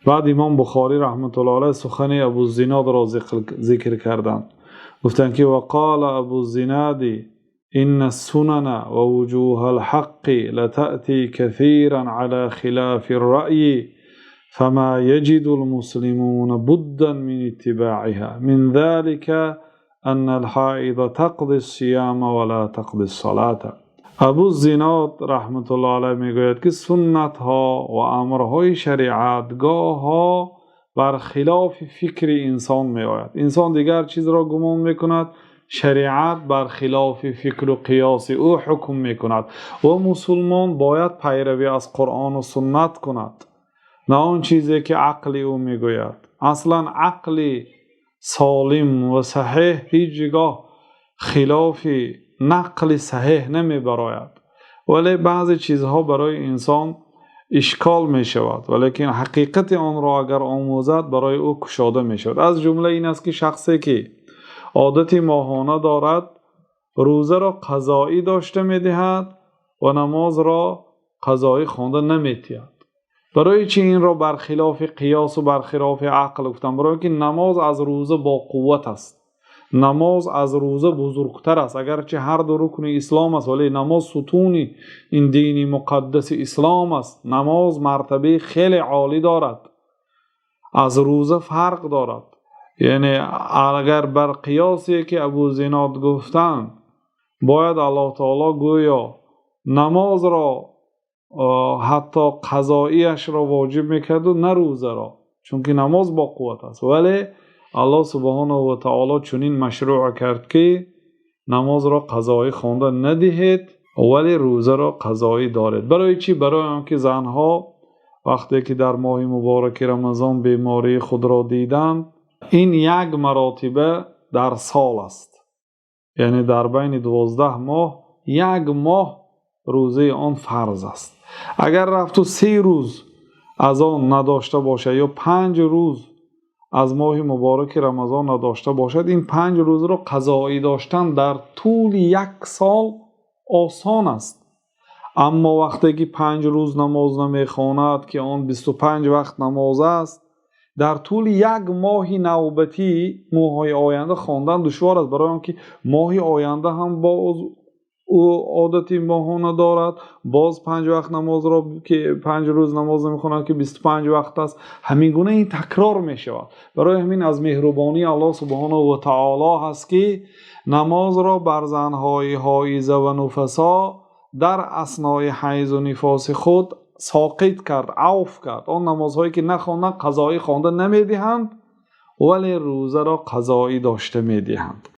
Баъд имом Бухорӣ раҳматуллоҳи алайҳи сухани Абу Зинодро зикр карданд. Гуфтанд, ки وقال أبو الزناد إن السنن ووجوه الحق لتأتي كثيرا على خلاف الرأي فما يجد المسلمون بدا من اتباعها، من ذلك أن الحائض تقضي الصيام ولا تقضي الصلاة. Абу Зинод раҳматуллоҳи алайҳ мегӯяд, ки суннатҳо ва амрҳои шариат гоҳҳо бар хилофи фикри инсон меояд. Инсон дигар чизро гумон мекунад, шариат бар хилофи фикру қиёси ӯ ҳукм мекунад ва мусулмон бояд пайравӣ аз Қуръону суннат кунад, на он чизе ки ақли ӯ мегӯяд. Аслан ақли солим ва саҳеҳ ҳеҷ гоҳ хилофи нақли саҳеҳ намебарояд, вале баъзе чизҳо барои инсон ишкол мешавад, валекин ҳақиқати онро агар омӯзад, барои ӯ кушода мешавад. Аз ҷумла ин аст, ки шахсе ки одати моҳона дорад, рӯзаро қазоӣ дошта медиҳад ва намозро қазоӣ хонда наметиҳад. Барои чӣ инро бар хилофи қиёсу бар хилофи ақл гуфтам? Барои ки намоз аз рӯза боқувват аст, намоз аз рӯза бузургтар аст. Агарчи ҳар ду рукни ислом аст, вале намоз сутуни ин дини муқаддаси ислом аст. Намоз мартабаи хеле олӣ дорад, аз рӯза фарқ дорад. Яъне агар бар қиёсе ки Абу Зинод гуфтанд, бояд Аллоҳ таоло гӯё намозро ҳатто қазоияшро воҷиб мекарду, на рӯзаро, чунки намоз боқувват аст. Вале Аллоҳ субҳонаҳу ва таоло чунин машрӯъ кард, ки намозро қазоӣ хонда надиҳед, вале рӯзаро қазоӣ доред. Барои чӣ? Барои он ки занҳо вақте ки дар моҳи мубораки Рамазон бемории худро диданд, ин як маротиба дар сол аст, яъне дар байни 12 моҳ як моҳ рӯзаи он фарз аст. Агар рафту 3 рӯз аз он надошта бошад ё 5 рӯз аз моҳи мубораки Рамазон надошта бошад, ин 5 рӯзро қазоӣ доштан дар тӯли як сол осон аст. Аммо вақте ки 5 рӯз намоз намехонад, ки он 25 вақт намоз аст, дар тӯли як моҳи навбатӣ, моҳҳои оянда хондан душвор аст, барои он ки моҳи оянда ҳам боз ӯ одати моҳона дорад, боз 5 вақт намозро, ки 5 рӯз намоз намехонад, ки 25 вақт аст. Ҳамин гуна ин такрор мешавад. Барои ҳамин аз меҳрубонии Аллоҳ субҳонаҳу ва таоло ҳаст, ки намозро бар занҳои ҳоиза ва нуфасо дар аснои ҳайзу нифоси худ соқит кард, авф кард. Он намозҳое ки нахонданд, қазоӣ хонда намедиҳанд, вале рӯзаро қазоӣ дошта медиҳанд.